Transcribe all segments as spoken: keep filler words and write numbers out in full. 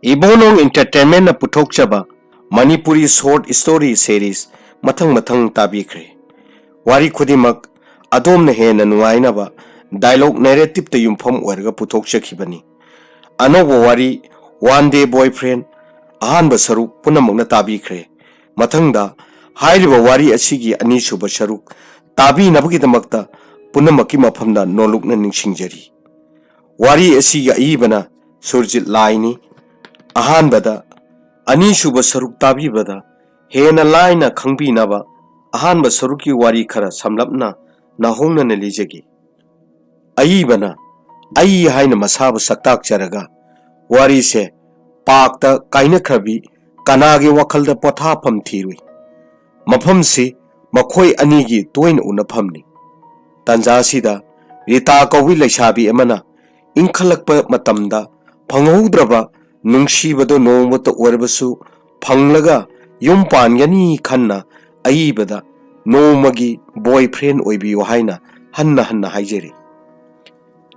ꯏꯕꯣꯅꯣꯡ Entertainmentꯅ ꯄꯨꯊꯣꯛꯆꯕ Manipuri short story series ꯃꯊꯪ ꯃꯊꯪ ꯇꯥꯕꯤꯈ꯭ꯔꯦ꯫ ꯋꯥꯔꯤ ꯈꯨꯗꯤꯡꯃꯛ ꯑꯗꯣꯝꯅ ꯍꯦꯟꯅ ꯅꯨꯡꯉꯥꯏꯅꯕ dialogue narrativeꯇ ꯌꯨꯝꯐꯝ ꯑꯣꯏꯔꯒ ꯄꯨꯊꯣꯛꯆꯈꯤꯕꯅꯤ꯫ ꯑꯅꯧꯕ ꯋꯥꯔꯤ One Day Boyfriend ꯑꯍꯥꯟꯕ ꯁꯔꯨꯛ ꯄꯨꯝꯅꯃꯛꯅ ꯇꯥꯕꯤꯈ꯭ꯔꯦ꯫ ꯃꯊꯪꯗ ꯍꯥꯏꯔꯤꯕ ꯋꯥꯔꯤ ꯑꯁꯤꯒꯤ ꯑꯅꯤꯁꯨꯕ ꯁꯔꯨꯛ ꯇꯥꯕꯤꯅꯕꯒꯤꯗꯃꯛꯇ ꯄꯨꯝꯅꯃꯛꯀꯤ ꯃꯐꯝꯗ ꯅꯣꯂꯨꯛꯅ ꯅꯤꯡꯁꯤꯡꯖꯔꯤ꯫ ꯋꯥꯔꯤ ꯑꯁꯤꯒꯤ ꯑꯏꯕꯅ ꯁꯨꯔꯖꯤꯠ ꯂꯥꯏꯅꯤ꯫ ꯑꯍꯥꯟꯕꯗ ꯑꯅꯤꯁꯨꯕ ꯁꯔꯨꯛ ꯇꯥꯕꯤꯕꯗ ꯍꯦꯟꯅ ꯂꯥꯏꯅ ꯈꯪꯕꯤꯅꯕ ꯑꯍꯥꯟꯕ ꯁꯔꯨꯛꯀꯤ ꯋꯥꯔꯤ ꯈꯔ ꯁꯝꯂꯞꯅ ꯅꯍꯧꯅꯅ ꯂꯤꯖꯒꯦ꯫ ꯑꯏꯕꯅ ꯑꯩ ꯍꯥꯏꯅ ꯃꯁꯥꯕꯨ ꯁꯛꯇꯥꯛꯆꯔꯒ ꯋꯥꯔꯤꯁꯦ ꯄꯥꯛꯇ ꯀꯥꯏꯅꯈ꯭ꯔꯕꯤ ꯀꯅꯥꯒꯤ ꯋꯥꯈꯜꯗ ꯄꯣꯊꯥꯐꯝ ꯊꯤꯔꯨꯏ꯫ ꯃꯐꯝꯁꯤ ꯃꯈꯣꯏ ꯑꯅꯤꯒꯤ ꯇꯣꯏꯅ ꯎꯅꯐꯝꯅꯤ꯫ ꯇꯟꯖꯥꯁꯤꯗ ꯔꯤꯇꯥ ꯀꯧꯕꯤ ꯂꯩꯁꯥꯕꯤ ꯑꯃꯅ ꯏꯟꯈꯠꯂꯛꯄ ꯃꯇꯝꯗ ꯐꯪꯍꯧꯗ꯭ꯔꯕ ꯅꯨꯡꯁꯤꯕꯗꯣ ꯅꯣꯡꯃꯇ ꯑꯣꯏꯔꯕꯁꯨ ꯐꯪꯂꯒ ꯌꯨꯝ ꯄꯥꯟꯒꯅꯤ ꯈꯟꯅ ꯑꯏꯕꯗ ꯅꯣꯡꯃꯒꯤ boyfriend ꯑꯣꯏꯕꯤꯌꯨ ꯍꯥꯏꯅ ꯍꯟꯅ ꯍꯟꯅ ꯍꯥꯏꯖꯔꯤ꯫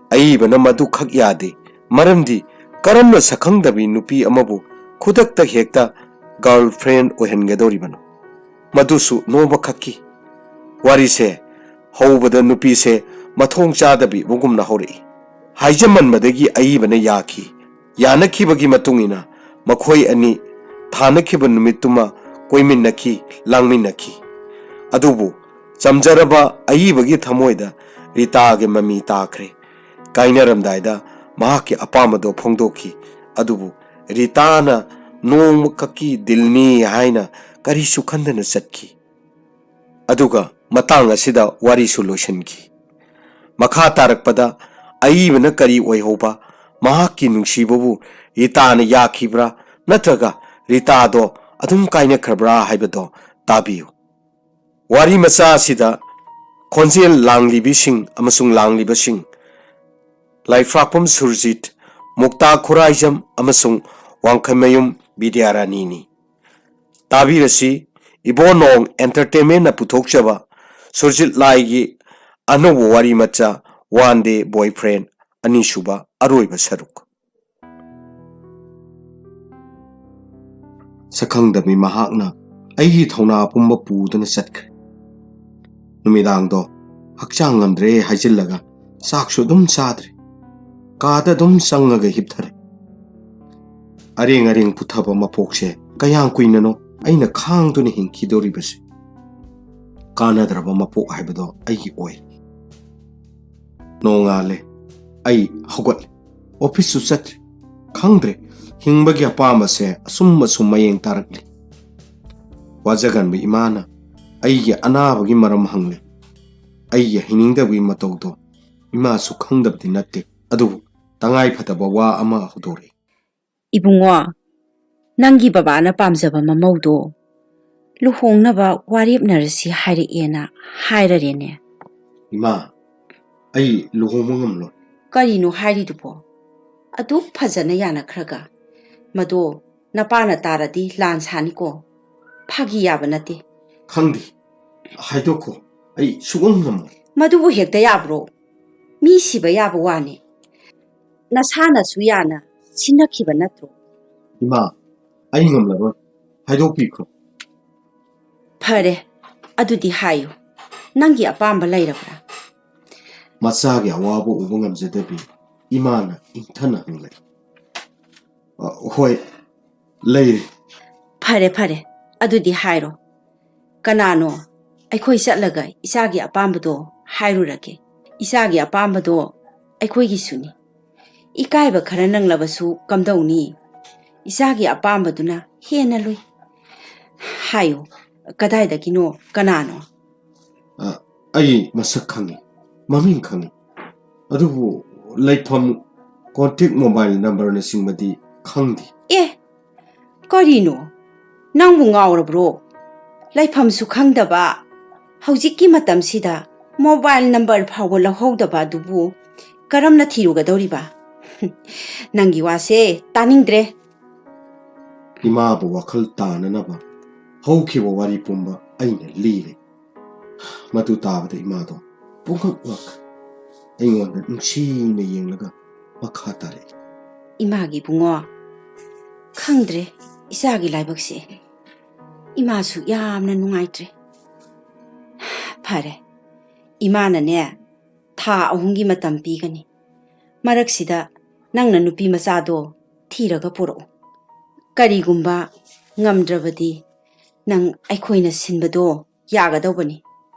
ꯑꯏꯕꯅ ꯃꯗꯨ ꯈꯛ ꯌꯥꯗꯦ, ꯃꯔꯝꯗꯤ ꯀꯔꯝꯅ ꯁꯛꯈꯪꯗꯕꯤ ꯅꯨꯄꯤ ꯑꯃꯕꯨ ꯈꯨꯗꯛꯇ ꯍꯦꯛꯇ girlfriend ꯑꯣꯏꯍꯟꯒꯗꯧꯔꯤꯕꯅꯣ? ꯃꯗꯨꯁꯨ ꯅꯣꯡꯃꯈꯛꯀꯤ꯫ ꯋꯥꯔꯤꯁꯦ ꯍꯧꯕꯗ ꯅꯨꯄꯤꯁꯦ ꯃꯊꯣꯡ ꯆꯥꯗꯕꯤꯕꯒꯨꯝꯅ ꯍꯧꯔꯛꯏ꯫ ꯍꯥꯏꯖꯃꯟꯕꯗꯒꯤ ꯑꯏꯕꯅ ꯌꯥꯈꯤ꯫ ꯌꯥꯅꯈꯤꯕꯒꯤ ꯃꯇꯨꯡ ꯏꯟꯅ ꯃꯈꯣꯏ ꯑꯅꯤ ꯊꯥꯅꯈꯤꯕ ꯅꯨꯃꯤꯠꯇꯨꯃ ꯀꯣꯏꯃꯤꯟꯅꯈꯤ, ꯂꯥꯡꯃꯤꯟꯅꯈꯤ꯫ ꯑꯗꯨꯕꯨ ꯆꯝꯖꯔꯕ ꯑꯏꯕꯒꯤ ꯊꯃꯣꯏꯗ ꯔꯤꯇꯥꯒꯤ ꯃꯃꯤ ꯇꯥꯈ꯭ꯔꯦ꯫ ꯀꯥꯏꯅꯔꯝꯗꯥꯏꯗ ꯃꯍꯥꯛꯀꯤ ꯑꯄꯥꯝꯕꯗꯣ ꯐꯣꯡꯗꯣꯛꯈꯤ꯫ ꯑꯗꯨꯕꯨ ꯔꯤꯇꯥꯅ ꯅꯣꯡꯃꯈꯛꯀꯤ ꯗꯤꯜꯅꯤ ꯍꯥꯏꯅ ꯀꯔꯤꯁꯨ ꯈꯟꯗꯅ ꯆꯠꯈꯤ꯫ ꯑꯗꯨꯒ ꯃꯇꯥꯡ ꯑꯁꯤꯗ ꯋꯥꯔꯤꯁꯨ ꯂꯣꯏꯁꯤꯟꯈꯤ꯫ ꯃꯈꯥ ꯇꯥꯔꯛꯄꯗ ꯑꯏꯕꯅ ꯀꯔꯤ ꯑꯣꯏꯍꯧꯕ, ꯃꯍꯥꯛꯀꯤ ꯅꯨꯡꯁꯤꯕꯕꯨ ꯔꯤꯇꯥꯅ ꯌꯥꯈꯤꯕ꯭ꯔꯥ ꯅꯠꯇ꯭ꯔꯒ ꯔꯤꯇꯥꯗꯣ ꯑꯗꯨꯝ ꯀꯥꯏꯅꯈ꯭ꯔꯕ꯭ꯔꯥ ꯍꯥꯏꯕꯗꯣ ꯇꯥꯕꯤꯌꯨ꯫ ꯋꯥꯔꯤ ꯃꯆꯥ ꯑꯁꯤꯗ ꯈꯣꯟꯖꯦꯜ ꯂꯥꯡꯂꯤꯕꯤꯁꯤꯡ ꯑꯃꯁꯨꯡ ꯂꯥꯡꯂꯤꯕꯁꯤꯡ ꯂꯥꯏꯐ꯭ꯔꯥꯛꯄꯝ ꯁꯨꯔꯖꯤꯠ, ꯃꯨꯛꯇꯥ ꯈꯨꯔꯥꯏꯖꯝ ꯑꯃꯁꯨꯡ ꯋꯥꯡꯈꯩꯃꯌꯨꯝ ꯕꯤꯗ꯭ꯌꯥꯔꯥꯅꯤꯅꯤ꯫ ꯇꯥꯕꯤꯔꯁꯤ, ꯏꯕꯣꯅꯣꯡ Entertainmentꯅ ꯄꯨꯊꯣꯛꯆꯕ ꯁꯨꯔꯖꯤꯠ ꯂꯥꯏꯒꯤ ꯑꯅꯧꯕ ꯋꯥꯔꯤ ꯃꯆꯥ One Day Boyfriend ꯑꯅꯤꯁꯨꯕ ꯑꯔꯣꯏꯕ ꯁꯔꯨꯛ꯫ ꯁꯛꯈꯪꯗꯕꯤ ꯃꯍꯥꯛꯅ ꯑꯩꯒꯤ ꯊꯧꯅꯥ ꯄꯨꯝꯕ ꯄꯨꯗꯨꯅ ꯆꯠꯈ꯭ꯔꯦ꯫ ꯅꯨꯃꯤꯗꯥꯡꯗꯣ ꯍꯛꯆꯥꯡ ꯉꯝꯗ꯭ꯔꯦ ꯍꯥꯏꯖꯤꯜꯂꯒ ꯆꯥꯛꯁꯨ ꯑꯗꯨꯝ ꯆꯥꯗ꯭ꯔꯦ꯫ ꯀꯥꯗ ꯑꯗꯨꯝ ꯆꯪꯉꯒ ꯍꯤꯞꯊꯔꯦ꯫ ꯑꯔꯦꯡ ꯑꯔꯦꯡ ꯄꯨꯊꯕ ꯃꯄꯣꯛꯁꯦ ꯀꯌꯥꯝ ꯀꯨꯏꯅꯅꯣ ꯑꯩꯅ ꯈꯥꯡꯗꯨꯅ ꯍꯤꯡꯈꯤꯗꯣꯔꯤꯕꯁꯦ? ꯀꯥꯟꯅꯗ꯭ꯔꯕ ꯃꯄꯣꯛ ꯍꯥꯏꯕꯗꯣ ꯑꯩꯒꯤ ꯑꯣꯏꯔꯦ꯫ ꯅꯣꯡꯉꯥꯜꯂꯦ, ꯑꯩ ꯍꯧꯒꯠꯂꯦ, ꯑꯣꯐꯤꯁꯁꯨ ꯆꯠꯇ꯭ꯔꯦ꯫ ꯈꯪꯗ꯭ꯔꯦ, ꯍꯤꯡꯕꯒꯤ ꯑꯄꯥꯝꯕꯁꯦ ꯑꯁꯨꯝ ꯑꯁꯨꯝ ꯃꯌꯦꯡ ꯇꯥꯔꯛꯂꯤ꯫ ꯋꯥꯖꯒꯟꯕ ꯏꯃꯥꯅ ꯑꯩꯒꯤ ꯑꯅꯥꯕꯒꯤ ꯃꯔꯝ ꯍꯪꯂꯦ꯫ ꯑꯩꯒꯤ ꯍꯩꯅꯤꯡꯗꯕꯒꯤ ꯃꯇꯧꯗꯣ ꯏꯃꯥꯁꯨ ꯈꯪꯗꯕꯗꯤ ꯅꯠꯇꯦ, ꯑꯗꯨꯕꯨ ꯇꯉꯥꯏ ꯐꯗꯕ ꯋꯥ ꯑꯃ ꯍꯧꯗꯣꯔꯛꯏ꯫ "ꯏꯕꯨꯡꯉꯣ, ꯅꯪꯒꯤ ꯕꯕꯥꯅ ꯄꯥꯝꯖꯕ ꯃꯃꯧꯗꯣ ꯂꯨꯍꯣꯡꯅꯕ ꯋꯥꯔꯦꯞꯅꯔꯁꯤ ꯍꯥꯏꯔꯛꯑꯦꯅ ꯍꯥꯏꯔꯔꯦꯅꯦ꯫" "ꯏꯃꯥ, ꯑꯩ ꯂꯨꯍꯣꯡꯕ ꯉꯝꯂꯣꯏ꯫" "ꯀꯔꯤꯅꯣ ꯍꯥꯏꯔꯤꯗꯨꯕꯣ? ꯑꯗꯨꯛ ꯐꯖꯅ ꯌꯥꯅꯈ꯭ꯔꯒ ꯃꯗꯣ ꯅꯄꯥꯅ ꯇꯥꯔꯗꯤ ꯂꯥꯟ ꯁꯥꯅꯤꯀꯣ꯫ ꯐꯥꯒꯤ ꯌꯥꯕ ꯅꯠꯇꯦ꯫" "ꯈꯪꯗꯦ, ꯍꯥꯏꯗꯣꯛꯈꯣ, ꯑꯩ ꯁꯨꯛꯉꯝ ꯉꯝꯃꯣꯏ꯫" "ꯃꯗꯨꯕꯨ ꯍꯦꯛꯇ ꯌꯥꯕ꯭ꯔꯣ? ꯃꯤ ꯁꯤꯕ ꯌꯥꯕ ꯋꯥꯅꯤ꯫ ꯅꯁꯥꯅꯁꯨ ꯌꯥꯅ ꯁꯤꯟꯅꯈꯤꯕ ꯅꯠꯇ꯭ꯔꯣ?" "ꯏꯃꯥ, ꯑꯩ ꯉꯝꯂꯔꯣꯏ, ꯍꯥꯏꯗꯣꯛꯄꯤꯈ꯭ꯔꯣ꯫" "ꯐꯔꯦ, ꯑꯗꯨꯗꯤ ꯍꯥꯏꯌꯨ, ꯅꯪꯒꯤ ꯑꯄꯥꯝꯕ ꯂꯩꯔꯕ꯭ꯔꯥ?" ꯃꯆꯥꯒꯤ ꯑꯋꯥꯕ ꯎꯕ ꯉꯝꯖꯗꯕꯤ ꯏꯃꯥꯅ ꯏꯪꯊꯅ ꯍꯪꯂꯛꯏ꯫ "ꯑ, ꯍꯣꯏ, ꯂꯩꯔꯦ꯫" "ꯐꯔꯦ, ꯐꯔꯦ, ꯑꯗꯨꯗꯤ ꯍꯥꯏꯔꯣ꯫ ꯀꯅꯥꯅꯣ? ꯑꯩꯈꯣꯏ ꯆꯠꯂꯒ ꯏꯆꯥꯒꯤ ꯑꯄꯥꯝꯕꯗꯣ ꯍꯥꯏꯔꯨꯔꯒꯦ꯫ ꯏꯆꯥꯒꯤ ꯑꯄꯥꯝꯕꯗꯣ ꯑꯩꯈꯣꯏꯒꯤꯁꯨꯅꯤ꯫ ꯏꯀꯥꯏꯕ ꯈꯔ ꯅꯪꯂꯕꯁꯨ ꯀꯝꯗꯧꯅꯤ? ꯏꯆꯥꯒꯤ ꯑꯄꯥꯝꯕꯗꯨꯅ ꯍꯦꯟꯅ ꯂꯨꯏ꯫ ꯍꯥꯏꯌꯨ, ꯀꯗꯥꯏꯗꯒꯤꯅꯣ? ꯀꯅꯥꯅꯣ?" "ꯑ, ꯑꯩ ꯃꯁꯛ ꯈꯪꯉꯤ, ꯃꯃꯤꯡ ꯈꯪꯉꯤ, ꯑꯗꯨꯕꯨ ꯂꯩꯐꯝ, ꯀꯣꯟꯇꯦꯛ ꯃꯣꯕꯥꯏꯜ ꯅꯝꯕꯔꯅꯆꯤꯡꯕꯗꯤ ꯈꯪꯗꯦ꯫" "ꯑꯦ, ꯀꯔꯤꯅꯣ? ꯅꯪꯕꯨ ꯉꯥꯎꯔꯕ꯭ꯔꯣ? ꯂꯩꯐꯝꯁꯨ ꯈꯪꯗꯕ, ꯍꯧꯖꯤꯛꯀꯤ ꯃꯇꯝꯁꯤꯗ ꯃꯣꯕꯥꯏꯜ ꯅꯝꯕꯔ ꯐꯥꯎꯕ ꯂꯧꯍꯧꯗꯕ ꯑꯗꯨꯕꯨ ꯀꯔꯝꯅ ꯊꯤꯔꯨꯒꯗꯧꯔꯤꯕ? ꯅꯪꯒꯤ ꯋꯥꯁꯦ ꯇꯥꯅꯤꯡꯗ꯭ꯔꯦ꯫" ꯏꯃꯥꯕꯨ ꯋꯥꯈꯜ ꯇꯥꯅꯅꯕ ꯍꯧꯈꯤꯕ ꯋꯥꯔꯤ ꯄꯨꯝꯕ ꯑꯩꯅ ꯂꯤꯔꯦ꯫ ꯃꯗꯨ ꯇꯥꯕꯗ ꯏꯃꯥꯗꯣ ꯄꯨꯡꯉꯛ ꯉꯛꯈ꯭ꯔꯦ꯫ ꯑꯩꯉꯣꯟꯗ ꯅꯨꯡꯁꯤꯅ ꯌꯦꯡꯂꯒ ꯃꯈꯥ ꯇꯥꯔꯛꯏ꯫ "ꯏꯃꯥꯒꯤ ꯏꯕꯨꯡꯉꯣ, ꯈꯪꯗ꯭ꯔꯦ, ꯏꯆꯥꯒꯤ ꯂꯥꯏꯕꯛꯁꯦ ꯏꯃꯥꯁꯨ ꯌꯥꯝꯅ ꯅꯨꯡꯉꯥꯏꯇ꯭ꯔꯦ꯫ ꯐꯔꯦ, ꯏꯃꯥꯅꯅꯦ ꯊꯥ ꯑꯍꯨꯝꯒꯤ ꯃꯇꯝ ꯄꯤꯒꯅꯤ꯫ ꯃꯔꯛꯁꯤꯗ ꯅꯪꯅ ꯅꯨꯄꯤ ꯃꯆꯥꯗꯣ ꯊꯤꯔꯒ ꯄꯨꯔꯛꯎ꯫ ꯀꯔꯤꯒꯨꯝꯕ ꯉꯝꯗ꯭ꯔꯕꯗꯤ ꯅꯪ ꯑꯩꯈꯣꯏꯅ ꯁꯤꯟꯕꯗꯣ ꯌꯥꯒꯗꯧꯕꯅꯤ꯫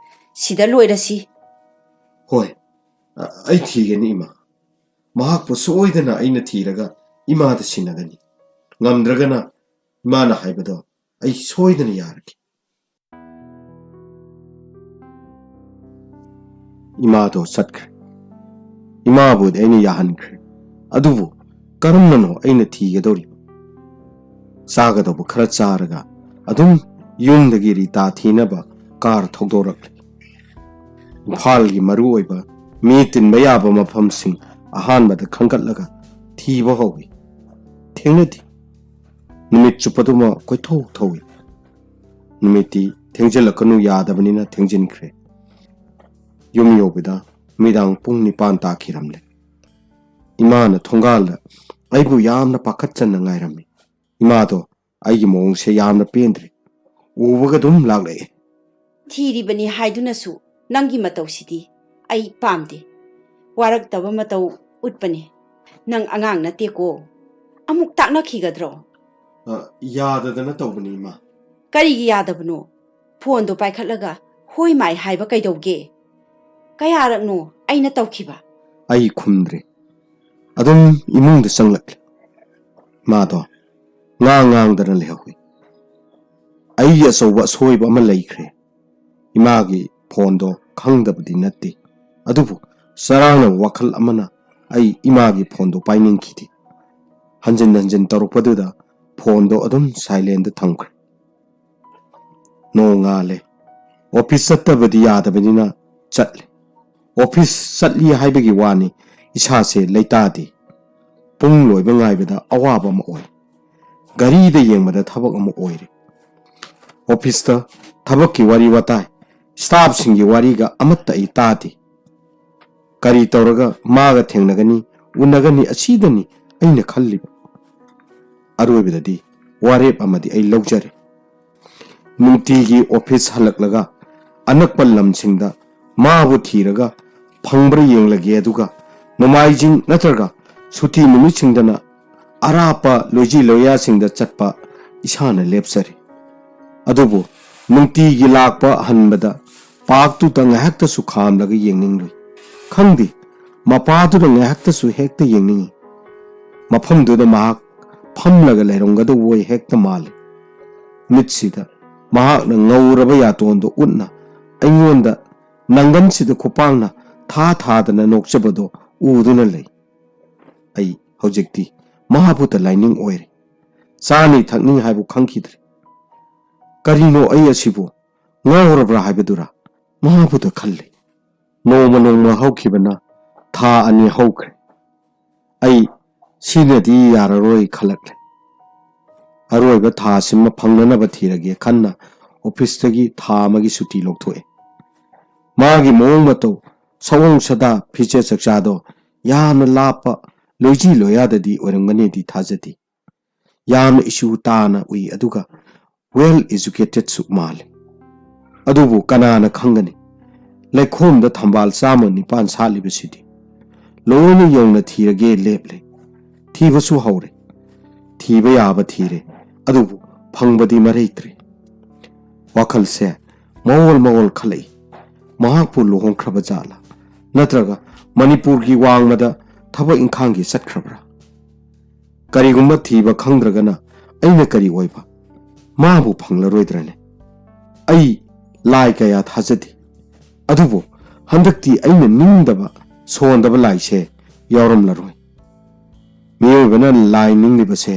ꯁꯤꯗ ꯂꯣꯏꯔꯁꯤ꯫ ꯍꯣꯏ, ꯑ- ꯑꯩ ꯊꯤꯒꯅꯤ ꯏꯃꯥ꯫ ꯃꯍꯥꯛꯄꯨ ꯁꯣꯏꯗꯅ ꯑꯩꯅ ꯊꯤꯔꯒ ꯏꯃꯥꯗ ꯁꯤꯟꯅꯒꯅꯤ꯫ ꯉꯝꯗ꯭ꯔꯒꯅ ꯏꯃꯥꯅ ꯍꯥꯏꯕꯗꯣ ꯑꯩ ꯁꯣꯏꯗꯅ ꯌꯥꯔꯒꯦ꯫ ꯏꯃꯥꯗꯣ ꯆꯠꯈ꯭ꯔꯦ꯫ ꯏꯃꯥꯕꯨꯗꯤ ꯑꯩꯅ ꯌꯥꯍꯟꯈ꯭ꯔꯦ꯫ ꯑꯗꯨꯕꯨ ꯀꯔꯝꯅꯅꯣ ꯑꯩꯅ ꯊꯤꯒꯗꯧꯔꯤꯕ? ꯆꯥꯒꯗꯧꯕ ꯈꯔ ꯆꯥꯔꯒ ꯑꯗꯨꯝ ꯌꯨꯝꯗꯒꯤ ꯔꯤꯇꯥ ꯊꯤꯅꯕ ꯀꯥꯔ ꯊꯧꯗꯣꯔꯛꯂꯦ꯫ ꯏꯝꯐꯥꯜꯒꯤ ꯃꯔꯨꯑꯣꯏꯕ ꯃꯤ ꯇꯤꯟꯕ ꯌꯥꯕ ꯃꯐꯝꯁꯤꯡ ꯑꯍꯥꯟꯕꯗ ꯈꯟꯒꯠꯂꯒ ꯊꯤꯕ ꯍꯧꯏ꯫ ꯊꯦꯡꯅꯗꯦ꯫ ꯅꯨꯃꯤꯠ ꯆꯨꯞꯄꯗꯨꯃ ꯀꯣꯏꯊꯧ ꯊꯧꯏ꯫ ꯅꯨꯃꯤꯠꯇꯤ ꯊꯦꯡꯖꯤꯜꯂꯛꯀꯅꯨ ꯌꯥꯗꯕꯅꯤꯅ ꯊꯦꯡꯖꯤꯟꯈ꯭ꯔꯦ꯫ ꯌꯨꯝ ꯌꯧꯕꯗ ꯅꯨꯃꯤꯗꯥꯡ ꯄꯨꯡ ꯅꯤꯄꯥꯟ ꯇꯥꯈꯤꯔꯝꯂꯦ꯫ ꯏꯃꯥꯅ ꯊꯣꯡꯒꯥꯜꯗ ꯑꯩꯕꯨ ꯌꯥꯝꯅ ꯄꯥꯈꯠꯆꯅ ꯉꯥꯏꯔꯝꯃꯤ꯫ ꯏꯃꯥꯗꯣ ꯑꯩꯒꯤ ꯃꯑꯣꯡꯁꯦ ꯌꯥꯝꯅ ꯄꯦꯟꯗ꯭ꯔꯦ꯫ ꯎꯕꯒ ꯑꯗꯨꯝ ꯂꯥꯛꯂꯛꯑꯦ꯫ ꯊꯤꯔꯤꯕꯅꯤ ꯍꯥꯏꯗꯨꯅꯁꯨ ꯅꯪꯒꯤ ꯃꯇꯧꯁꯤꯗꯤ ꯑꯩ ꯄꯥꯝꯗꯦ꯫ ꯋꯥꯔꯛꯇꯕ ꯃꯇꯧ ꯎꯠꯄꯅꯦ꯫ ꯅꯪ ꯑꯉꯥꯡ ꯅꯠꯇꯦꯀꯣ꯫ ꯑꯃꯨꯛ ꯇꯥꯛꯅꯈꯤꯒꯗ꯭ꯔꯣ? ꯑ, ꯌꯥꯗꯗꯅ ꯇꯧꯕꯅꯤ ꯏꯃꯥ꯫ ꯀꯔꯤꯒꯤ ꯌꯥꯗꯕꯅꯣ? ꯐꯣꯟꯗꯣ ꯄꯥꯏꯈꯠꯂꯒ "ꯍꯣꯏ ꯃꯥꯏ" ꯍꯥꯏꯕ ꯀꯩꯗꯧꯒꯦ? ꯀꯌꯥꯔꯛꯅꯣ ꯑꯩꯅ ꯇꯧꯈꯤꯕ? ꯑꯩ ꯈꯨꯝꯗ꯭ꯔꯦ꯫ ꯑꯗꯨꯝ ꯏꯃꯨꯡꯗ ꯆꯪꯂꯛꯂꯦ꯫ ꯃꯥꯗꯣ ꯉꯥꯡ ꯉꯥꯡꯗꯅ ꯂꯩꯍꯧꯏ꯫ ꯑꯩꯒꯤ ꯑꯆꯧꯕ ꯑꯁꯣꯏꯕ ꯑꯃ ꯂꯩꯈ꯭ꯔꯦ꯫ ꯏꯃꯥꯒꯤ ꯐꯣꯟꯗꯣ ꯈꯪꯗꯕꯗꯤ ꯅꯠꯇꯦ, ꯑꯗꯨꯕꯨ ꯆꯔꯥꯡꯅꯕ ꯋꯥꯈꯜ ꯑꯃꯅ ꯑꯩ ꯏꯃꯥꯒꯤ ꯐꯣꯟꯗꯣ ꯄꯥꯏꯅꯤꯡꯈꯤꯗꯦ꯫ ꯍꯟꯖꯤꯟ ꯍꯟꯖꯤꯟ ꯇꯧꯔꯛꯄꯗꯨꯗ ꯐꯣꯟꯗꯣ ꯑꯗꯨꯝ ꯁꯥꯏꯂꯦꯟꯗ ꯊꯝꯈ꯭ꯔꯦ꯫ ꯅꯣꯡꯉꯥꯜꯂꯦ꯫ ꯑꯣꯐꯤꯁ ꯆꯠꯇꯕꯗꯤ ꯌꯥꯗꯕꯅꯤꯅ ꯆꯠꯂꯦ꯫ ꯑꯣꯐꯤꯁ ꯆꯠꯂꯤ ꯍꯥꯏꯕꯒꯤ ꯋꯥꯅꯤ, ꯏꯁꯥꯁꯦ ꯂꯩꯇꯥꯗꯦ꯫ ꯄꯨꯡ ꯂꯣꯏꯕ ꯉꯥꯏꯕꯗ ꯑꯋꯥꯕ ꯑꯃ ꯑꯣꯏ꯫ ꯘꯔꯤꯗ ꯌꯦꯡꯕꯗ ꯊꯕꯛ ꯑꯃ ꯑꯣꯏꯔꯦ꯫ ꯑꯣꯐꯤꯁꯇ ꯊꯕꯛꯀꯤ ꯋꯥꯔꯤ ꯋꯥꯇꯥꯏ, ꯁ꯭ꯇꯥꯐꯁꯤꯡꯒꯤ ꯋꯥꯔꯤꯒ ꯑꯃꯠꯇ ꯑꯩ ꯇꯥꯗꯦ꯫ ꯀꯔꯤ ꯇꯧꯔꯒ ꯃꯥꯒ ꯊꯦꯡꯅꯒꯅꯤ, ꯎꯅꯒꯅꯤ, ꯑꯁꯤꯗꯅꯤ ꯑꯩꯅ ꯈꯜꯂꯤꯕ꯫ ꯑꯔꯣꯏꯕꯗꯗꯤ ꯋꯥꯔꯦꯞ ꯑꯃꯗꯤ ꯑꯩ ꯂꯧꯖꯔꯦ꯫ ꯅꯨꯡꯇꯤꯒꯤ ꯑꯣꯐꯤꯁ ꯍꯜꯂꯛꯂꯒ ꯑꯅꯛꯄ ꯂꯝꯁꯤꯡꯗ ꯃꯥꯕꯨ ꯊꯤꯔꯒ ꯐꯪꯕ꯭ꯔꯥ ꯌꯦꯡꯂꯒꯦ, ꯑꯗꯨꯒ ꯅꯣꯡꯃꯥꯏꯖꯤꯡ ꯅꯠꯇ꯭ꯔꯒ ꯁꯨꯇꯤ ꯅꯨꯃꯤꯠꯁꯤꯡꯗꯅ ꯑꯔꯥꯞꯄ ꯂꯣꯏꯖꯤ ꯂꯣꯌꯥꯁꯤꯡꯗ ꯆꯠꯄ ꯏꯁꯥꯅ ꯂꯦꯞꯆꯔꯦ꯫ ꯑꯗꯨꯕꯨ ꯅꯨꯡꯇꯤꯒꯤ ꯂꯥꯛꯄ ꯍꯟꯕꯗ ꯄꯥꯔꯛꯇꯨꯗ ꯉꯥꯏꯍꯥꯛꯇꯁꯨ ꯈꯥꯝꯂꯒ ꯌꯦꯡꯅꯤꯡꯂꯨꯏ꯫ ꯈꯪꯗꯦ, ꯃꯄꯥꯗꯨꯗ ꯉꯥꯏꯍꯥꯛꯇꯁꯨ ꯍꯦꯛꯇ ꯌꯦꯡꯅꯤꯡꯏ꯫ ꯃꯐꯝꯗꯨꯗ ꯃꯍꯥꯛ ꯐꯝꯂꯒ ꯂꯩꯔꯝꯒꯗꯧꯕ ꯑꯣꯏ ꯍꯦꯛꯇ ꯃꯥꯜꯂꯤ꯫ ꯃꯤꯠꯁꯤꯗ ꯃꯍꯥꯛꯅ ꯉꯧꯔꯕ ꯌꯥꯇꯣꯟꯗꯣ ꯎꯠꯅ ꯑꯩꯉꯣꯟꯗ ꯅꯪꯒꯟꯁꯤꯗ ꯈꯨꯄꯥꯡꯅ ꯊꯥ ꯊꯥꯗꯅ ꯅꯣꯛꯆꯕꯗꯣ ꯎꯗꯨꯅ ꯂꯩ꯫ ꯑꯩ ꯍꯧꯖꯤꯛꯇꯤ ꯃꯍꯥꯛꯄꯨꯇ ꯂꯥꯏꯅꯤꯡ ꯑꯣꯏꯔꯦ꯫ ꯆꯥꯅꯤ ꯊꯛꯅꯤ ꯍꯥꯏꯕꯨ ꯈꯪꯈꯤꯗ꯭ꯔꯦ꯫ ꯀꯔꯤꯅꯣ ꯑꯩ ꯑꯁꯤꯕꯨ ꯉꯥꯎꯔꯕ꯭ꯔꯥ ꯍꯥꯏꯕꯗꯨꯔꯥ? ꯃꯍꯥꯛꯄꯨꯇ ꯈꯜꯂꯤ꯫ ꯅꯣꯡꯃ ꯅꯣꯡꯃ ꯍꯧꯈꯤꯕꯅ ꯊꯥ ꯑꯅꯤ ꯍꯧꯈ꯭ꯔꯦ꯫ ꯑꯩ ꯁꯤꯅꯗꯤ ꯌꯥꯔꯔꯣꯏ ꯈꯜꯂꯛꯂꯦ꯫ ꯑꯔꯣꯏꯕ ꯊꯥ ꯑꯁꯤꯃ ꯐꯪꯅꯅꯕ ꯊꯤꯔꯒꯦ ꯈꯟꯅ ꯑꯣꯐꯤꯁꯇꯒꯤ ꯊꯥ ꯑꯃꯒꯤ ꯁꯨꯇꯤ ꯂꯧꯊꯣꯛꯑꯦ꯫ ꯃꯥꯒꯤ ꯃꯑꯣꯡ ꯃꯇꯧ, ꯁꯑꯣꯡ ꯁꯥꯗꯥ, ꯐꯤꯖꯦꯠ ꯆꯛꯆꯥꯗꯣ ꯌꯥꯝꯅ ꯂꯥꯞꯄ ꯂꯣꯏꯖꯤ ꯂꯣꯌꯥꯗꯗꯤ ꯑꯣꯏꯔꯝꯒꯅꯤꯗꯤ ꯊꯥꯖꯗꯦ꯫ ꯌꯥꯝꯅ ꯏꯁꯨ ꯇꯥꯅ ꯎꯏ, ꯑꯗꯨꯒ ꯋꯦꯜ ꯑꯦꯖꯨꯀꯦꯇꯦꯠꯁꯨ ꯃꯥꯜꯂꯤ꯫ ꯑꯗꯨꯕꯨ ꯀꯅꯥꯅ ꯈꯪꯒꯅꯤ? ꯂꯩꯈꯣꯝꯗ ꯊꯝꯕꯥꯜ ꯆꯥꯝꯃ ꯅꯤꯄꯥꯟ ꯁꯥꯠꯂꯤꯕꯁꯤꯗꯤ꯫ ꯂꯣꯏꯅ ꯌꯧꯅ ꯊꯤꯔꯒꯦ ꯂꯦꯞꯂꯦ꯫ ꯊꯤꯕꯁꯨ ꯍꯧꯔꯦ꯫ ꯊꯤꯕ ꯌꯥꯕ ꯊꯤꯔꯦ, ꯑꯗꯨꯕꯨ ꯐꯪꯕꯗꯤ ꯃꯔꯩꯇ꯭ꯔꯦ꯫ ꯋꯥꯈꯜꯁꯦ ꯃꯑꯣꯜ ꯃꯑꯣꯜ ꯈꯜꯂꯛꯏ꯫ ꯃꯍꯥꯛꯄꯨ ꯂꯨꯍꯣꯡꯈ꯭ꯔꯕ ꯖꯥꯠꯂꯥ? ꯅꯠꯇ꯭ꯔꯒ ꯃꯅꯤꯄꯨꯔꯒꯤ ꯋꯥꯡꯃꯗ ꯊꯕꯛ ꯏꯪꯈꯥꯡꯒꯤ ꯆꯠꯈ꯭ꯔꯕ꯭ꯔꯥ? ꯀꯔꯤꯒꯨꯝꯕ ꯊꯤꯕ ꯈꯪꯗ꯭ꯔꯒꯅ ꯑꯩꯅ ꯀꯔꯤ ꯑꯣꯏꯕ? ꯃꯥꯕꯨ ꯐꯪꯂꯔꯣꯏꯗ꯭ꯔꯅꯦ? ꯑꯩ ꯂꯥꯏ ꯀꯌꯥ ꯊꯥꯖꯗꯦ, ꯑꯗꯨꯕꯨ ꯍꯟꯗꯛꯇꯤ ꯑꯩꯅ ꯅꯤꯡꯗꯕ ꯁꯣꯟꯗꯕ ꯂꯥꯏꯁꯦ ꯌꯥꯎꯔꯝꯂꯔꯣꯏ꯫ ꯃꯤꯑꯣꯏꯕꯅ ꯂꯥꯏ ꯅꯤꯡꯂꯤꯕꯁꯦ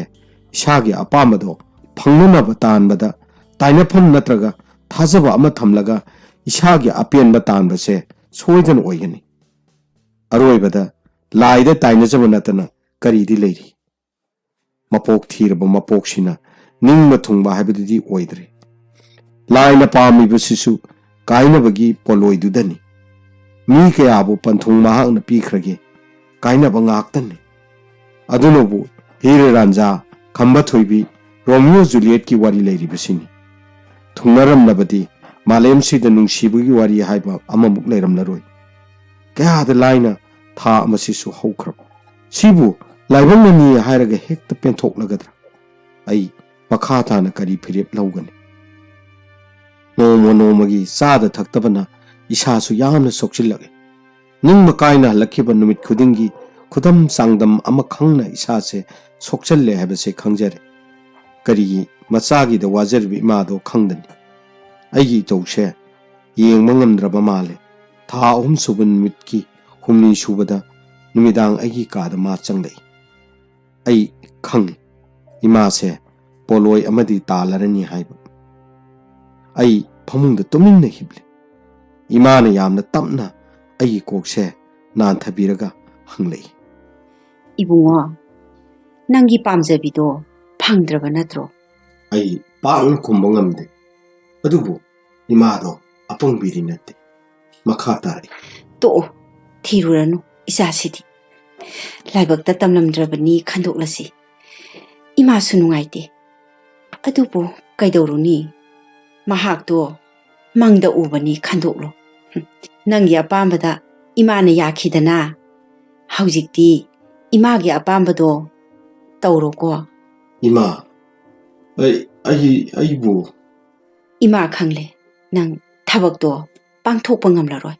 ꯏꯁꯥꯒꯤ ꯑꯄꯥꯝꯕꯗꯣ ꯐꯪꯅꯅꯕ ꯇꯥꯟꯕꯗ ꯇꯥꯏꯅꯐꯝ ꯅꯠꯇ꯭ꯔꯒ ꯊꯥꯖꯕ ꯑꯃ ꯊꯝꯂꯒ ꯏꯁꯥꯒꯤ ꯑꯄꯦꯟꯕ ꯇꯥꯟꯕꯁꯦ ꯁꯣꯏꯗꯅ ꯑꯣꯏꯒꯅꯤ꯫ ꯑꯔꯣꯏꯕꯗ ꯂꯥꯏꯗ ꯇꯥꯏꯅꯖꯕ ꯅꯠꯇꯅ ꯀꯔꯤꯗꯤ ꯂꯩꯔꯤ? ꯃꯄꯣꯛ ꯊꯤꯔꯕ ꯃꯄꯣꯛꯁꯤꯅ ꯅꯤꯡꯕ ꯊꯨꯡꯕ ꯍꯥꯏꯕꯗꯨꯗꯤ ꯑꯣꯏꯗ꯭ꯔꯦ꯫ ꯂꯥꯏꯅ ꯄꯥꯝꯃꯤꯕꯁꯤꯁꯨ ꯀꯥꯏꯅꯕꯒꯤ ꯄꯣꯠꯂꯣꯏꯗꯨꯗꯅꯤ꯫ ꯃꯤ ꯀꯌꯥꯕꯨ ꯄꯟꯊꯨꯡ ꯃꯍꯥꯛꯅ ꯄꯤꯈ꯭ꯔꯒꯦ? ꯀꯥꯏꯅꯕ ꯉꯥꯛꯇꯅꯤ꯫ ꯑꯗꯨꯅꯕꯨ ꯍꯤꯔ ꯔꯥꯟꯖꯥ, ꯈꯝꯕ ꯊꯣꯏꯕꯤ, ꯔꯣꯃꯤꯑꯣ ꯖꯨꯂꯤꯌꯦꯠꯀꯤ ꯋꯥꯔꯤ ꯂꯩꯔꯤꯕꯁꯤꯅꯤ꯫ ꯊꯨꯡꯅꯔꯝꯂꯕꯗꯤ ꯃꯥꯂꯦꯝꯁꯤꯗ ꯅꯨꯡꯁꯤꯕꯒꯤ ꯋꯥꯔꯤ ꯍꯥꯏꯕ ꯑꯃꯃꯨꯛ ꯂꯩꯔꯝꯂꯔꯣꯏ꯫ ꯀꯌꯥꯗ ꯂꯥꯏꯅ ꯊꯥ ꯑꯃꯁꯤꯁꯨ ꯍꯧꯈ꯭ꯔꯕ꯫ ꯁꯤꯕꯨ ꯂꯥꯏꯕꯛꯅꯅꯤ ꯍꯥꯏꯔꯒ ꯍꯦꯛꯇ ꯄꯦꯟꯊꯣꯛꯂꯒꯗ꯭ꯔꯥ? ꯑꯩ ꯃꯈꯥ ꯇꯥꯅ ꯀꯔꯤ ꯐꯤꯔꯦꯞ ꯂꯧꯒꯅꯤ? ꯅꯣꯡꯃ ꯅꯣꯡꯃꯒꯤ ꯆꯥꯗ ꯊꯛꯇꯕꯅ ꯏꯁꯥꯁꯨ ꯌꯥꯝꯅ ꯁꯣꯛꯆꯤꯜꯂꯛꯏ꯫ ꯅꯤꯡꯕ ꯀꯥꯏꯅ ꯍꯜꯂꯛꯈꯤꯕ ꯅꯨꯃꯤꯠ ꯈꯨꯗꯤꯡꯒꯤ ꯈꯨꯗꯝ ꯆꯥꯡꯗꯝ ꯑꯃ ꯈꯪꯅ ꯏꯁꯥꯁꯦ ꯁꯣꯛꯆꯜꯂꯦ ꯍꯥꯏꯕꯁꯦ ꯈꯪꯖꯔꯦ꯫ ꯀꯔꯤꯒꯤ ꯃꯆꯥꯒꯤꯗ ꯋꯥꯖꯔꯤꯕ ꯏꯃꯥꯗꯣ ꯈꯪꯗꯅꯤ꯫ ꯑꯩꯒꯤ ꯏꯇꯧꯁꯦ ꯌꯦꯡꯕ ꯉꯝꯗ꯭ꯔꯕ ꯃꯥꯜꯂꯦ꯫ ꯊꯥ ꯑꯍꯨꯝ ꯁꯨꯕ ꯅꯨꯃꯤꯠꯀꯤ ꯍꯨꯝꯅꯤ ꯁꯨꯕꯗ ꯅꯨꯃꯤꯗꯥꯡ ꯑꯩꯒꯤ ꯀꯥꯗ ꯃꯥ ꯆꯪꯂꯛꯏ꯫ ꯑꯩ ꯈꯪꯏ, ꯏꯃꯥꯁꯦ ꯄꯣꯂꯣꯏ ꯑꯃꯗꯤ ꯇꯥꯜꯂꯔꯅꯤ ꯍꯥꯏꯕ꯫ ꯑꯩ ꯐꯃꯨꯡꯗ ꯇꯨꯃꯤꯟꯅ ꯍꯤꯞꯂꯤ꯫ ꯏꯃꯥꯅ ꯌꯥꯝꯅ ꯇꯞꯅ ꯑꯩꯒꯤ ꯀꯣꯛꯁꯦ ꯅꯥꯟꯊꯕꯤꯔꯒ ꯍꯪꯂꯛꯏ꯫ "ꯏꯕꯨꯡꯉꯣ, ꯅꯪꯒꯤ ꯄꯥꯝꯖꯕꯤꯗꯣ ꯐꯪꯗ꯭ꯔꯕ ꯅꯠꯇ꯭ꯔꯣ?" ꯑꯩ ꯄꯥꯛꯅ ꯈꯨꯝꯕ ꯉꯝꯗꯦ꯫ ꯑꯗꯨꯕꯨ ꯏꯃꯥꯗꯣ ꯑꯄꯪꯕꯤꯗꯤ ꯅꯠꯇꯦ꯫ ꯃꯈꯥ ꯇꯥꯔꯛꯏ꯫ "ꯇꯣꯛꯑꯣ, ꯊꯤꯔꯨꯔꯅꯨ ꯏꯆꯥꯁꯤꯗꯤ꯫ ꯂꯥꯏꯕꯛꯇ ꯇꯝꯂꯝꯗ꯭ꯔꯕꯅꯤ ꯈꯟꯗꯣꯛꯂꯁꯤ꯫ ꯏꯃꯥꯁꯨ ꯅꯨꯡꯉꯥꯏꯇꯦ꯫ ꯑꯗꯨꯕꯨ ꯀꯩꯗꯧꯔꯨꯅꯤ? ꯃꯍꯥꯛꯇꯣ ꯃꯪꯗ ꯎꯕꯅꯤ ꯈꯟꯗꯣꯛꯂꯣ꯫ ꯍꯨꯝ, ꯅꯪꯒꯤ ꯑꯄꯥꯝꯕꯗ ꯏꯃꯥꯅ ꯌꯥꯈꯤꯗꯅ꯫ ꯍꯧꯖꯤꯛꯇꯤ ꯏꯃꯥꯒꯤ ꯑꯄꯥꯝꯕꯗꯣ ꯇꯧꯔꯣꯀꯣ꯫" "ꯏꯃꯥ, ꯑꯩ, ꯑꯩ, ꯑꯩꯕꯨ..." "ꯏꯃꯥ ꯈꯪꯂꯦ, ꯅꯪ ꯊꯕꯛꯇꯣ ꯄꯥꯡꯊꯣꯛꯄ ꯉꯝꯂꯔꯣꯏ꯫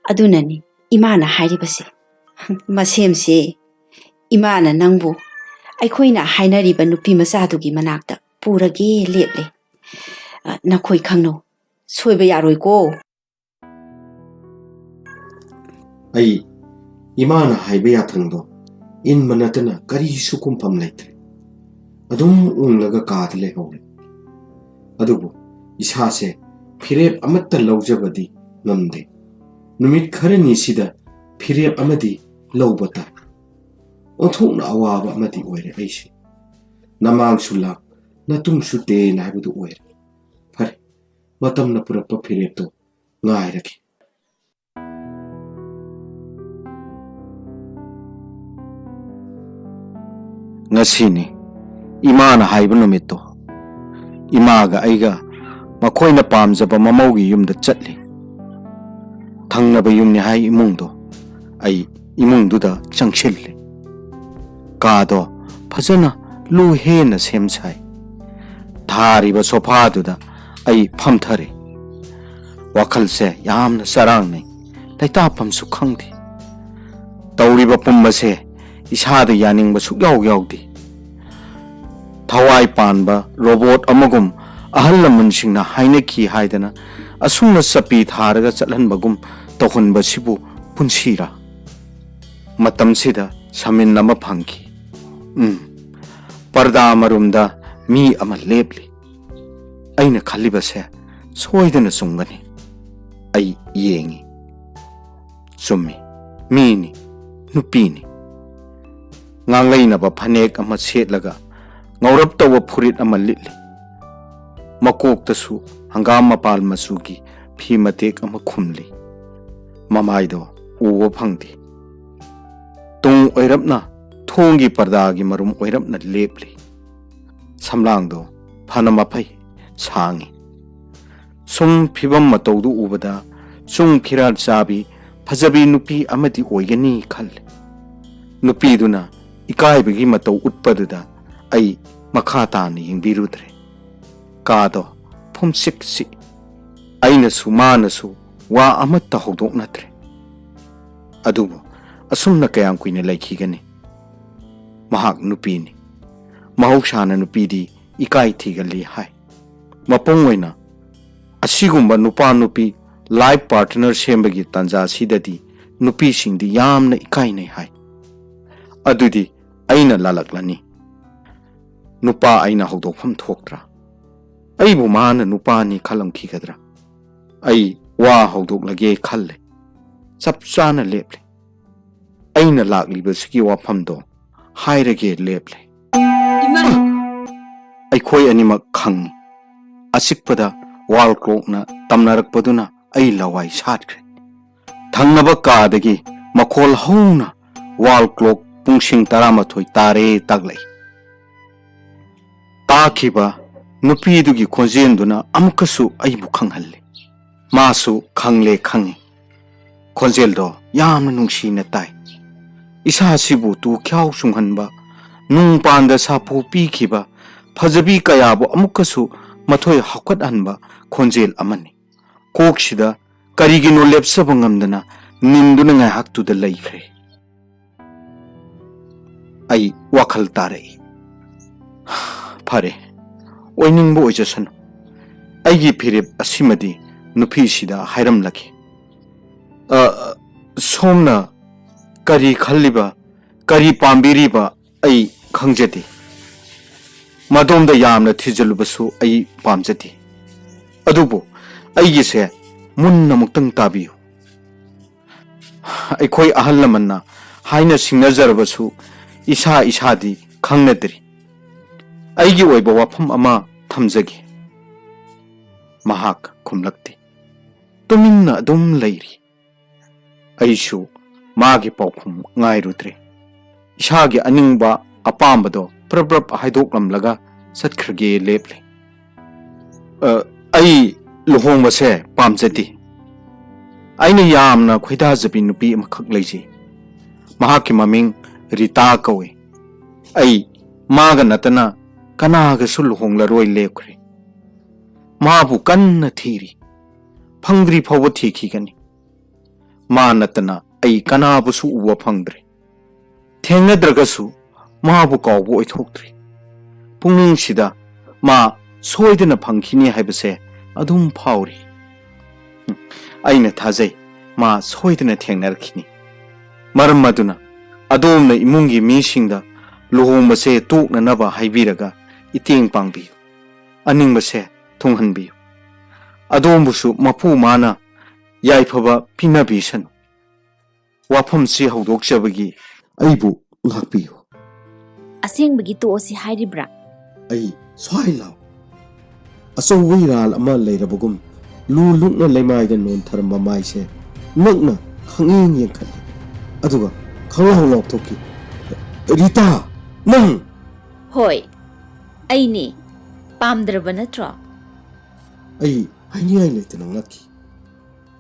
ꯑꯗꯨꯅꯅꯤ ꯏꯃꯥꯅ ꯍꯥꯏꯔꯤꯕꯁꯦ꯫ ꯃꯁꯦꯝꯁꯦ ꯏꯃꯥꯅ ꯅꯪꯕꯨ ꯑꯩꯈꯣꯏꯅ ꯍꯥꯏꯅꯔꯤꯕ ꯅꯨꯄꯤ ꯃꯆꯥꯗꯨꯒꯤ ꯃꯅꯥꯛꯇ ꯄꯨꯔꯒꯦ ꯂꯦꯞꯂꯦ꯫ ꯑ, ꯅꯈꯣꯏ ꯈꯪꯅꯧ, ꯁꯣꯏꯕ ꯌꯥꯔꯣꯏꯀꯣ꯫" ꯑꯩ ꯏꯃꯥꯅ ꯍꯥꯏꯕ ꯌꯥꯊꯪꯗꯣ ꯏꯟꯕ ꯅꯠꯇꯅ ꯀꯔꯤꯁꯨ ꯈꯨꯝꯐꯝ ꯂꯩꯇ꯭ꯔꯦ꯫ ꯑꯗꯨꯝ ꯎꯪꯂꯒ ꯀꯥꯗ ꯂꯩꯍꯧꯔꯦ꯫ ꯑꯗꯨꯕꯨ ꯏꯁꯥꯁꯦ ꯐꯤꯔꯦꯞ ꯑꯃꯠꯇ ꯂꯧꯖꯕꯗꯤ ꯉꯝꯗꯦ꯫ ꯅꯨꯃꯤꯠ ꯈꯔꯅꯤꯁꯤꯗ ꯐꯤꯔꯦꯞ ꯑꯃꯗꯤ ꯂꯧꯕ ꯇꯥꯏ꯫ ꯑꯣꯟꯊꯣꯛꯅ ꯑꯋꯥꯕ ꯑꯃꯗꯤ ꯑꯣꯏꯔꯦ ꯑꯩꯁꯦ꯫ ꯅꯃꯥꯡꯁꯨ ꯂꯥꯛ, ꯅꯇꯨꯡꯁꯨ ꯇꯦꯟ ꯍꯥꯏꯕꯗꯨ ꯑꯣꯏꯔꯦ꯫ ꯐꯔꯦ, ꯃꯇꯝꯅ ꯄꯨꯔꯛꯄ ꯐꯤꯔꯦꯞꯇꯣ ꯉꯥꯏꯔꯒꯦ꯫ ꯉꯁꯤꯅꯤ ꯏꯃꯥꯅ ꯍꯥꯏꯕ ꯅꯨꯃꯤꯠꯇꯣ, ꯏꯃꯥꯒ ꯑꯩꯒ ꯃꯈꯣꯏꯅ ꯄꯥꯝꯖꯕ ꯃꯃꯧꯒꯤ ꯌꯨꯝꯗ ꯆꯠꯂꯤ꯫ ꯊꯪꯅꯕ ꯌꯨꯝꯅꯤ ꯍꯥꯏ ꯏꯃꯨꯡꯗꯣ꯫ ꯑꯩ ꯏꯃꯨꯡꯗꯨꯗ ꯆꯪꯁꯤꯜꯂꯤ꯫ ꯀꯥꯗꯣ ꯐꯖꯅ ꯂꯨ ꯍꯦꯟꯅ ꯁꯦꯝ ꯁꯥꯏ꯫ ꯊꯥꯔꯤꯕ ꯁꯣꯐꯥꯗꯨꯗ ꯑꯩ ꯐꯝꯊꯔꯦ꯫ ꯋꯥꯈꯜꯁꯦ ꯌꯥꯝꯅ ꯆꯔꯥꯡꯅꯩ꯫ ꯂꯩꯇꯥꯐꯝꯁꯨ ꯈꯪꯗꯦ꯫ ꯇꯧꯔꯤꯕ ꯄꯨꯝꯕꯁꯦ ꯏꯁꯥꯗ ꯌꯥꯅꯤꯡꯕ ꯁꯨꯛꯌꯥꯎ ꯌꯥꯎꯗꯦ꯫ ꯊꯋꯥꯏ ꯄꯥꯟꯕ ꯔꯣꯕꯣꯠ ꯑꯃꯒꯨꯝ ꯑꯍꯜ ꯂꯃꯟꯁꯤꯡꯅ ꯍꯥꯏꯅꯈꯤ ꯍꯥꯏꯗꯅ ꯑꯁꯨꯝꯅ ꯆꯞꯄꯤ ꯊꯥꯔꯒ ꯆꯠꯍꯟꯕꯒꯨꯝ ꯇꯧꯍꯟꯕꯁꯤꯕꯨ ꯄꯨꯟꯁꯤꯔꯥ? ꯃꯇꯝꯁꯤꯗ ꯁꯃꯤꯟ ꯑꯃ ꯐꯪꯈꯤ꯫ ꯎꯝ, ꯄꯔꯗꯥ ꯃꯔꯨꯝꯗ ꯃꯤ ꯑꯃ ꯂꯦꯞꯂꯤ꯫ ꯑꯩꯅ ꯈꯜꯂꯤꯕꯁꯦ ꯁꯣꯏꯗꯅ ꯆꯨꯝꯒꯅꯤ꯫ ꯑꯩ ꯌꯦꯡꯉꯤ꯫ ꯆꯨꯝꯃꯤ, ꯃꯤꯅꯤ, ꯅꯨꯄꯤꯅꯤ꯫ ꯉꯥꯡꯂꯩꯅꯕ ꯐꯅꯦꯛ ꯑꯃ ꯁꯦꯠꯂꯒ ꯉꯧꯔꯞ ꯇꯧꯕ ꯐꯨꯔꯤꯠ ꯑꯃ ꯂꯤꯠꯂꯤ꯫ ꯃꯀꯣꯛꯇꯁꯨ ꯍꯪꯒꯥꯝ ꯃꯄꯥꯜ ꯃꯆꯨꯒꯤ ꯐꯤ ꯃꯇꯦꯛ ꯑꯃ ꯈꯨꯝꯂꯤ꯫ ꯃꯃꯥꯏꯗꯣ ꯎꯕ ꯐꯪꯗꯦ꯫ ꯇꯨꯡ ꯑꯣꯏꯔꯞꯅ ꯊꯣꯡꯒꯤ ꯄꯔꯗꯥꯒꯤ ꯃꯔꯨꯝ ꯑꯣꯏꯔꯞꯅ ꯂꯦꯞꯂꯤ꯫ ꯁꯝꯂꯥꯡꯗꯣ ꯐꯅ ꯃꯐꯩ ꯁꯥꯡꯉꯤ꯫ ꯁꯨꯝ ꯐꯤꯕꯝ ꯃꯇꯧꯗꯨ ꯎꯕꯗ ꯆꯨꯡ ꯐꯤꯔꯥꯜ ꯆꯥꯕꯤ ꯐꯖꯕꯤ ꯅꯨꯄꯤ ꯑꯃꯗꯤ ꯑꯣꯏꯒꯅꯤ ꯈꯜꯂꯤ꯫ ꯅꯨꯄꯤꯗꯨꯅ ꯏꯀꯥꯏꯕꯒꯤ ꯃꯇꯧ ꯎꯠꯄꯗꯨꯗ ꯑꯩ ꯃꯈꯥ ꯇꯥꯅ ꯌꯦꯡꯕꯤꯔꯨꯗ꯭ꯔꯦ꯫ ꯀꯥꯗꯣ ꯐꯨꯝꯁꯤꯛ ꯁꯤꯛꯏ꯫ ꯑꯩꯅꯁꯨ ꯃꯥꯅꯁꯨ ꯋꯥ ꯑꯃꯠꯇ ꯍꯧꯗꯣꯛꯅꯗ꯭ꯔꯦ꯫ ꯑꯗꯨꯕꯨ ꯑꯁꯨꯝꯅ ꯀꯌꯥꯝ ꯀꯨꯏꯅ ꯂꯩꯈꯤꯒꯅꯤ? ꯃꯍꯥꯛ ꯅꯨꯄꯤꯅꯤ꯫ ꯃꯍꯧꯁꯥꯅ ꯅꯨꯄꯤꯗꯤ ꯏꯀꯥꯏ ꯊꯤꯒꯜꯂꯤ ꯍꯥꯏ꯫ ꯃꯄꯨꯡ ꯑꯣꯏꯅ ꯑꯁꯤꯒꯨꯝꯕ ꯅꯨꯄꯥ ꯅꯨꯄꯤ ꯂꯥꯏꯐ ꯄꯥꯔꯠꯅꯔ ꯁꯦꯝꯕꯒꯤ ꯇꯥꯟꯖꯥꯁꯤꯗꯗꯤ ꯅꯨꯄꯤꯁꯤꯡꯗꯤ ꯌꯥꯝꯅ ꯏꯀꯥꯏꯅꯩ ꯍꯥꯏ꯫ ꯑꯗꯨꯗꯤ ꯑꯩꯅ ꯂꯥꯜꯂꯛꯂꯅꯤ꯫ ꯅꯨꯄꯥ ꯑꯩꯅ ꯍꯧꯗꯣꯛꯐꯝ ꯊꯣꯛꯇ꯭ꯔꯥ? ꯑꯩꯕꯨ ꯃꯥꯅ ꯅꯨꯄꯥꯅꯤ ꯈꯜꯂꯝꯈꯤꯒꯗ꯭ꯔꯥ? ꯑꯩ ꯋꯥ ꯍꯧꯗꯣꯛꯂꯒꯦ ꯈꯜꯂꯦ꯫ ꯆꯞ ꯆꯥꯅ ꯂꯦꯞꯂꯦ꯫ ꯑꯩꯅ ꯂꯥꯛꯂꯤꯕꯁꯤꯒꯤ ꯋꯥꯐꯝꯗꯣ ꯍꯥꯏꯔꯒꯦ ꯂꯦꯞꯂꯦ꯫ ꯏꯃꯥ! ꯑꯩꯈꯣꯏ ꯑꯅꯤꯃꯛ ꯈꯪꯏ꯫ ꯑꯆꯤꯛꯄꯗ ꯋꯥꯜ ꯀ꯭ꯂꯣꯛꯅ ꯇꯝꯅꯔꯛꯄꯗꯨꯅ ꯑꯩ ꯂꯋꯥꯏ ꯁꯥꯠꯈ꯭ꯔꯦ꯫ ꯊꯪꯅꯕ ꯀꯥꯗꯒꯤ ꯃꯈꯣꯜ ꯍꯧꯅ ꯋꯥꯜ ꯀ꯭ꯂꯣꯛ ꯄꯨꯡꯁꯤꯡ ꯇꯔꯥꯃꯥꯊꯣꯏ ꯇꯥꯔꯦ ꯇꯥꯛꯂꯛꯏ꯫ ꯇꯥꯈꯤꯕ ꯅꯨꯄꯤꯗꯨꯒꯤ ꯈꯣꯟꯖꯦꯜꯗꯨꯅ ꯑꯃꯨꯛꯀꯁꯨ ꯑꯩꯕꯨ ꯈꯪꯍꯜꯂꯤ꯫ ꯃꯥꯁꯨ ꯈꯪꯂꯦ ꯈꯪꯉꯤ꯫ ꯈꯣꯟꯖꯦꯜꯗꯣ ꯌꯥꯝꯅ ꯅꯨꯡꯁꯤꯅ ꯇꯥꯏ꯫ ꯏꯁꯥꯁꯤꯕꯨ ꯇꯨ ꯈ꯭ꯌꯥꯎ ꯆꯨꯡꯍꯟꯕ, ꯅꯨꯡ ꯄꯥꯟꯗ ꯁꯥꯐꯨ ꯄꯤꯈꯤꯕ ꯐꯖꯕꯤ ꯀꯌꯥꯕꯨ ꯑꯃꯨꯛꯀꯁꯨ ꯃꯊꯣꯏ ꯍꯥꯎꯀꯠꯍꯟꯕ ꯈꯣꯟꯖꯦꯜ ꯑꯃꯅꯤ꯫ ꯀꯣꯛꯁꯤꯗ ꯀꯔꯤꯒꯤꯅꯣ ꯂꯦꯞꯆꯕ ꯉꯝꯗꯅ ꯅꯤꯟꯗꯨꯅ ꯉꯥꯏꯍꯥꯛꯇꯨꯗ ꯂꯩꯈ꯭ꯔꯦ꯫ ꯑꯩ ꯋꯥꯈꯜ ꯇꯥꯔꯛꯏ꯫ ꯐꯔꯦ, ꯑꯣꯏꯅꯤꯡꯕ ꯑꯣꯏꯖꯁꯅꯨ꯫ ꯑꯩꯒꯤ ꯐꯤꯔꯦꯞ ꯑꯁꯤꯃꯗꯤ ꯅꯨꯄꯤꯁꯤꯗ ꯍꯥꯏꯔꯝꯂꯒꯦ꯫ "ꯑ, ꯁꯣꯝꯅ ꯀꯔꯤ ꯈꯜꯂꯤꯕ, ꯀꯔꯤ ꯄꯥꯝꯕꯤꯔꯤꯕ ꯑꯩ ꯈꯪꯖꯗꯦ꯫ ꯃꯗꯣꯝꯗ ꯌꯥꯝꯅ ꯊꯤꯖꯤꯜꯂꯨꯕꯁꯨ ꯑꯩ ꯄꯥꯝꯖꯗꯦ꯫ ꯑꯗꯨꯕꯨ ꯑꯩꯒꯤꯁꯦ ꯃꯨꯟꯅ ꯑꯃꯨꯛꯇꯪ ꯇꯥꯕꯤꯌꯨ꯫ ꯑꯩꯈꯣꯏ ꯑꯍꯜ ꯂꯃꯟꯅ ꯍꯥꯏꯅ ꯁꯤꯡꯅꯖꯔꯕꯁꯨ ꯏꯁꯥ ꯏꯁꯥꯗꯤ ꯈꯪꯅꯗ꯭ꯔꯤ꯫ ꯑꯩꯒꯤ ꯑꯣꯏꯕ ꯋꯥꯐꯝ ꯑꯃ ꯊꯝꯖꯒꯦ꯫" ꯃꯍꯥꯛ ꯈꯨꯝꯂꯛꯇꯦ꯫ ꯇꯨꯃꯤꯟꯅ ꯑꯗꯨꯝ ꯂꯩꯔꯤ꯫ ꯑꯩꯁꯨ ꯃꯥꯒꯤ ꯄꯥꯎꯈꯨꯝ ꯉꯥꯏꯔꯨꯗ꯭ꯔꯦ꯫ ꯏꯁꯥꯒꯤ ꯑꯅꯤꯡꯕ ꯑꯄꯥꯝꯕꯗꯣ ꯄ꯭ꯔꯞ ꯄ꯭ꯔꯞ ꯍꯥꯏꯗꯣꯛꯂꯝꯂꯒ ꯆꯠꯈ꯭ꯔꯒꯦ ꯂꯦꯞꯂꯦ꯫ "ꯑ, ꯑꯩ ꯂꯨꯍꯣꯡꯕꯁꯦ ꯄꯥꯝꯖꯗꯦ꯫ ꯑꯩꯅ ꯌꯥꯝꯅ ꯈꯣꯏꯗꯥꯖꯕꯤ ꯅꯨꯄꯤ ꯑꯃꯈꯛ ꯂꯩꯖꯩ꯫ ꯃꯍꯥꯛꯀꯤ ꯃꯃꯤꯡ ꯔꯤꯇꯥ ꯀꯧꯏ꯫ ꯑꯩ ꯃꯥꯒ ꯅꯠꯇꯅ ꯀꯅꯥꯒꯁꯨ ꯂꯨꯍꯣꯡꯂꯔꯣꯏ ꯂꯦꯞꯈ꯭ꯔꯦ꯫ ꯃꯥꯕꯨ ꯀꯟꯅ ꯊꯤꯔꯤ꯫ ꯐꯪꯗ꯭ꯔꯤ ꯐꯥꯎꯕ ꯊꯤꯈꯤꯒꯅꯤ꯫ ꯃꯥ ꯅꯠꯇꯅ ꯑꯩ ꯀꯅꯥꯕꯨꯁꯨ ꯎꯕ ꯐꯪꯗ꯭ꯔꯦ꯫ ꯊꯦꯡꯅꯗ꯭ꯔꯒꯁꯨ ꯃꯥꯕꯨ ꯀꯥꯎꯕ ꯑꯣꯏꯊꯣꯛꯇ꯭ꯔꯤ꯫ ꯄꯨꯛꯅꯤꯡꯁꯤꯗ ꯃꯥ ꯁꯣꯏꯗꯅ ꯐꯪꯈꯤꯅꯤ ꯍꯥꯏꯕꯁꯦ ꯑꯗꯨꯝ ꯐꯥꯎꯔꯤ꯫ ꯑꯩꯅ ꯊꯥꯖꯩ, ꯃꯥ ꯁꯣꯏꯗꯅ ꯊꯦꯡꯅꯔꯛꯈꯤꯅꯤ꯫ ꯃꯔꯝ ꯑꯗꯨꯅ ꯑꯗꯣꯝꯅ ꯏꯃꯨꯡꯒꯤ ꯃꯤꯁꯤꯡꯗ ꯂꯨꯍꯣꯡꯕꯁꯦ ꯇꯣꯛꯅꯅꯕ ꯍꯥꯏꯕꯤꯔꯒ ꯏꯇꯦꯡ ꯄꯥꯡꯕꯤꯌꯨ꯫ ꯑꯅꯤꯡꯕꯁꯦ ꯊꯨꯡꯍꯟꯕꯤꯌꯨ꯫ ꯑꯗꯣꯝꯕꯨꯁꯨ ꯃꯄꯨ ꯃꯥꯅ ꯌꯥꯏꯐꯕ ꯄꯤꯅꯕꯤꯁꯅꯨ꯫ ꯋꯥꯐꯝꯁꯤ ꯍꯧꯗꯣꯛꯆꯕꯒꯤ ꯑꯩꯕꯨ ꯉꯥꯛꯄꯤꯌꯨ꯫" "ꯑꯁꯦꯡꯕꯒꯤ ꯇꯣꯛꯑꯁꯤ ꯍꯥꯏꯔꯤꯕ꯭ꯔꯥ?" ꯑꯩ ꯁ꯭ꯋꯥꯏ ꯂꯥꯎ꯫ ꯑꯆꯧꯕ ꯏꯔꯥꯜ ꯑꯃ ꯂꯩꯔꯕꯒꯨꯝ ꯂꯨ ꯂꯨꯛꯅ ꯂꯩꯃꯥꯏꯗ ꯅꯣꯟꯊꯔꯝꯕ ꯃꯥꯏꯁꯦ ꯉꯛꯅ ꯈꯪꯌꯦꯡ ꯌꯦꯡꯈꯠꯂꯤ꯫ ꯑꯗꯨꯒ ꯈꯪꯂꯥꯎ ꯂꯥꯎꯊꯣꯛꯈꯤ, "ꯔꯤꯇꯥ, ꯅꯪ!" "ꯍꯣꯏ, ꯑꯩꯅꯦ꯫ ꯄꯥꯝꯗ꯭ꯔꯕ ꯅꯠꯇ꯭ꯔꯣ? ꯑꯩ ꯍꯥꯏꯅꯤꯡꯉꯥꯏ ꯂꯩꯇꯅ ꯉꯛꯈꯤ꯫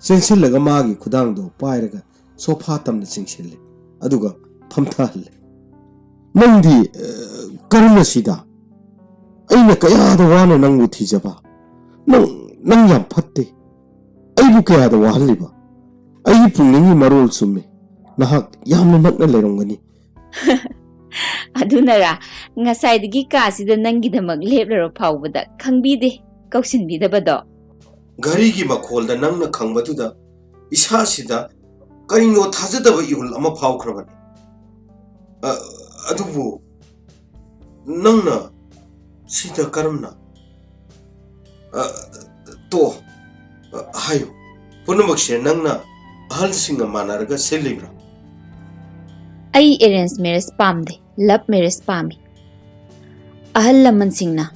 ꯆꯦꯟꯁꯤꯜꯂꯒ ꯃꯥꯒꯤ ꯈꯨꯗꯥꯡꯗꯣ ꯄꯥꯏꯔꯒ ꯁꯣꯐꯥ ꯇꯝꯅ ꯆꯤꯡꯁꯤꯜꯂꯦ꯫ ꯑꯗꯨꯒ ꯐꯝꯊꯍꯜꯂꯦ꯫ "ꯅꯪꯗꯤ, ꯑ, ꯀꯔꯝꯅ ꯁꯤꯗ? ꯑꯩꯅ ꯀꯌꯥꯗ ꯋꯥꯅ ꯅꯪꯕꯨ ꯊꯤꯖꯕ꯫ ꯅꯪ, ꯅꯪ ꯌꯥꯝ ꯐꯠꯇꯦ꯫ ꯑꯩꯕꯨ ꯀꯌꯥꯗ ꯋꯥꯍꯜꯂꯤꯕ? ꯑꯩꯒꯤ ꯄꯨꯛꯅꯤꯡꯒꯤ ꯃꯔꯣꯜ ꯆꯨꯝꯃꯤ꯫ ꯅꯍꯥꯛ ꯌꯥꯝꯅ ꯅꯛꯅ ꯂꯩꯔꯝꯒꯅꯤ꯫" ꯑꯗꯨꯅꯔꯥ, ꯉꯁꯥꯏꯗꯒꯤ ꯀꯥꯁꯤꯗ ꯅꯪꯒꯤꯗꯃꯛ ꯂꯦꯞꯂꯔ ꯐꯥꯎꯕꯗ ꯈꯪꯕꯤꯗꯦ, ꯀꯧꯁꯤꯟꯕꯤꯗꯕꯗꯣ? ꯘꯔꯤꯒꯤ ꯃꯈꯣꯜꯗ ꯅꯪꯅ ꯈꯪꯕꯗꯨꯗ ꯏꯁꯥꯁꯤꯗ ꯀꯔꯤꯅꯣ ꯊꯥꯖꯗꯕ ꯏꯍꯨꯜ ꯑꯃ ꯐꯥꯎꯈ꯭ꯔꯕꯅꯤ꯫ ꯑ, ꯑꯗꯨꯕꯨ ꯅꯪꯅ ꯁꯤꯗ ꯀꯔꯝꯅ? ꯑ, ꯇꯣ, ꯑ, ꯍꯥꯏꯌꯨ꯫ ꯄꯨꯝꯅꯃꯛꯁꯦ ꯅꯪꯅ ꯑꯍꯜꯁꯤꯡꯒ ꯃꯥꯟꯅꯔꯒ ꯁꯤꯜꯂꯤꯕ꯭ꯔꯥ? ꯑꯩ arrange marriage ꯄꯥꯝꯗꯦ, love marriage ꯄꯥꯝꯃꯤ꯫ ꯑꯍꯜ ꯂꯃꯟꯁꯤꯡꯅ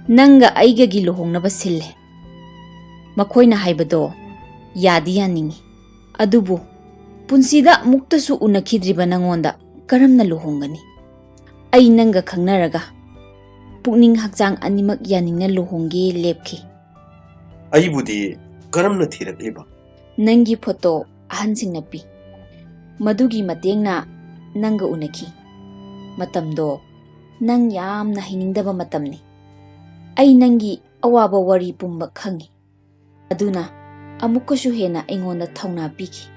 ꯅꯪꯒ ꯑꯩꯒꯒꯤ ꯂꯨꯍꯣꯡꯅꯕ ꯁꯤꯜꯂꯦ꯫ ꯃꯈꯣꯏꯅ ꯍꯥꯏꯕꯗꯣ ꯌꯥꯗꯤ ꯌꯥꯅꯤꯡꯉꯤ꯫ ꯑꯗꯨꯕꯨ ꯄꯨꯟꯁꯤꯗ ꯑꯃꯨꯛꯇꯁꯨ ꯎꯅꯈꯤꯗ꯭ꯔꯤꯕ ꯅꯉꯣꯟꯗ ꯀꯔꯝꯅ ꯂꯨꯍꯣꯡꯒꯅꯤ? ꯑꯩ ꯅꯪꯒ ꯈꯪꯅꯔꯒ ꯄꯨꯛꯅꯤꯡ ꯍꯛꯆꯥꯡ ꯑꯅꯤꯃꯛ ꯌꯥꯅꯤꯡꯅ ꯂꯨꯍꯣꯡꯒꯦ ꯂꯦꯞꯈꯤ꯫ ꯑꯩꯕꯨꯗꯤ ꯀꯔꯝꯅ ꯊꯤꯔꯛꯂꯤꯕ? ꯅꯪꯒꯤ photo ꯑꯍꯟꯁꯤꯡꯅ ꯄꯤ꯫ ꯃꯗꯨꯒꯤ ꯃꯇꯦꯡꯅ ꯅꯪꯒ ꯎꯅꯈꯤ꯫ ꯃꯇꯝꯗꯣ ꯅꯪ ꯌꯥꯝꯅ ꯍꯩꯅꯤꯡꯗꯕ ꯃꯇꯝꯅꯤ꯫ ꯑꯩ ꯅꯪꯒꯤ ꯑꯋꯥꯕ ꯋꯥꯔꯤ ꯄꯨꯝꯕ ꯈꯪꯉꯤ꯫ ꯑꯗꯨꯅ ꯑꯃꯨꯛꯀꯁꯨ ꯍꯦꯟꯅ ꯑꯩꯉꯣꯟꯗ ꯊꯧꯅꯥ ꯄꯤꯈꯤ꯫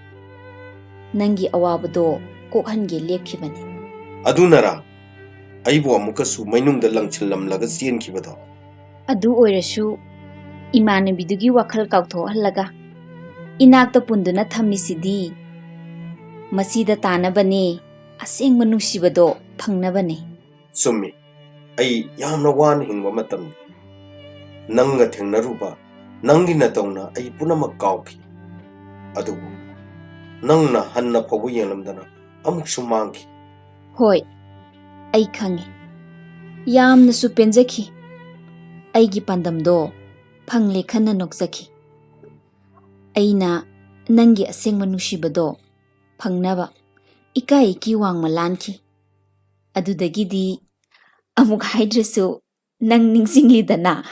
ꯅꯪꯒꯤ ꯑꯋꯥꯕꯗꯣ ꯀꯣꯛꯍꯟꯒꯦ ꯂꯦꯞꯈꯤꯕꯅꯤ꯫ ꯑꯗꯨꯅꯔꯥ ꯑꯩꯕꯨ ꯑꯃꯨꯛꯀꯁꯨ ꯃꯩꯅꯨꯡꯗ ꯂꯪꯁꯤꯜꯂꯝꯂꯒ ꯆꯦꯟꯈꯤꯕꯗꯣ? ꯑꯗꯨ ꯑꯣꯏꯔꯁꯨ ꯏꯃꯥꯟꯅꯕꯤꯗꯨꯒꯤ ꯋꯥꯈꯜ ꯀꯥꯎꯊꯣꯛꯍꯜꯂꯒ ꯏꯅꯥꯛꯇ ꯄꯨꯟꯗꯨꯅ ꯊꯝꯃꯤꯁꯤꯗꯤ ꯃꯁꯤꯗ ꯇꯥꯅꯕꯅꯦ, ꯑꯁꯦꯡꯕ ꯅꯨꯡꯁꯤꯕꯗꯣ ꯐꯪꯅꯕꯅꯦ꯫ ꯆꯨꯝꯃꯤ, ꯑꯩ ꯌꯥꯝꯅ ꯋꯥꯅ ꯍꯤꯡꯕ ꯃꯇꯝꯅꯤ꯫ ꯅꯪꯒ ꯊꯦꯡꯅꯔꯨꯕ, ꯅꯪꯒꯤ ꯅꯇꯧꯅ ꯑꯩ ꯄꯨꯝꯅꯃꯛ ꯀꯥꯎꯈꯤ꯫ ꯑꯗꯨꯕꯨ ꯅꯪꯅ ꯍꯟꯅ ꯐꯥꯎꯕ ꯌꯦꯡꯂꯝꯗꯅ ꯑꯃꯨꯛꯁꯨ ꯃꯥꯡꯈꯤ꯫ ꯍꯣꯏ, ꯑꯩ ꯈꯪꯉꯤ꯫ ꯌꯥꯝꯅꯁꯨ ꯄꯦꯟꯖꯈꯤ꯫ ꯑꯩꯒꯤ ꯄꯥꯟꯗꯝꯗꯣ ꯐꯪꯂꯦ ꯈꯟꯅ ꯅꯣꯛꯆꯈꯤ꯫ ꯑꯩꯅ ꯅꯪꯒꯤ ꯑꯁꯦꯡꯕ ꯅꯨꯡꯁꯤꯕꯗꯣ ꯐꯪꯅꯕ ꯏꯀꯥꯏ ꯏꯀꯤ ꯋꯥꯡꯃ ꯂꯥꯟꯈꯤ꯫ ꯑꯗꯨꯗꯒꯤꯗꯤ ꯑꯃꯨꯛ ꯍꯥꯏꯗ꯭ꯔꯁꯨ ꯅꯪ ꯅꯤꯡꯁꯤꯡꯂꯤꯗꯅ?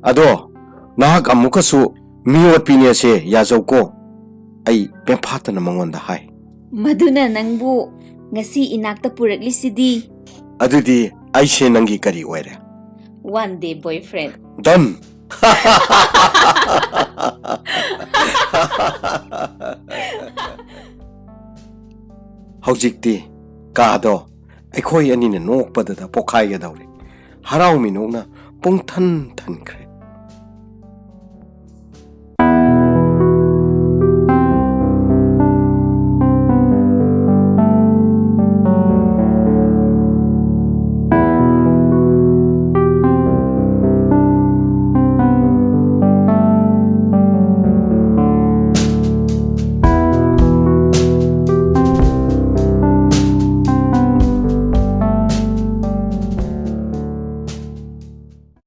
ꯑꯗꯣ ꯅꯍꯥꯛ ꯑꯃꯨꯛꯀꯁꯨ ꯃꯤꯑꯣꯠꯄꯤꯅꯦꯁꯦ ꯌꯥꯖꯧꯀꯣ, ꯑꯩ ꯄꯦꯝꯐꯥꯠꯇꯅ ꯃꯉꯣꯟꯗ ꯍꯥꯏ꯫ ꯃꯗꯨꯅ ꯅꯪꯕꯨ ꯉꯁꯤ ꯏꯅꯥꯛꯇ ꯄꯨꯔꯛꯂꯤꯁꯤꯗꯤ꯫ ꯑꯗꯨꯗꯤ ꯑꯩꯁꯦ ꯅꯪꯒꯤ ꯀꯔꯤ ꯑꯣꯏꯔꯦ? One day boyfriend. Done! ꯍꯧꯖꯤꯛꯇꯤ ꯀꯥꯗꯣ ꯑꯩꯈꯣꯏ ꯑꯅꯤꯅ ꯅꯣꯛꯄꯗꯗ ꯄꯣꯛꯈꯥꯏꯒꯗꯧꯔꯦ꯫ ꯍꯔꯥꯎ ꯃꯤꯅꯣꯛꯅ ꯄꯨꯡꯊꯟ ꯊꯟꯈ꯭ꯔꯦ꯫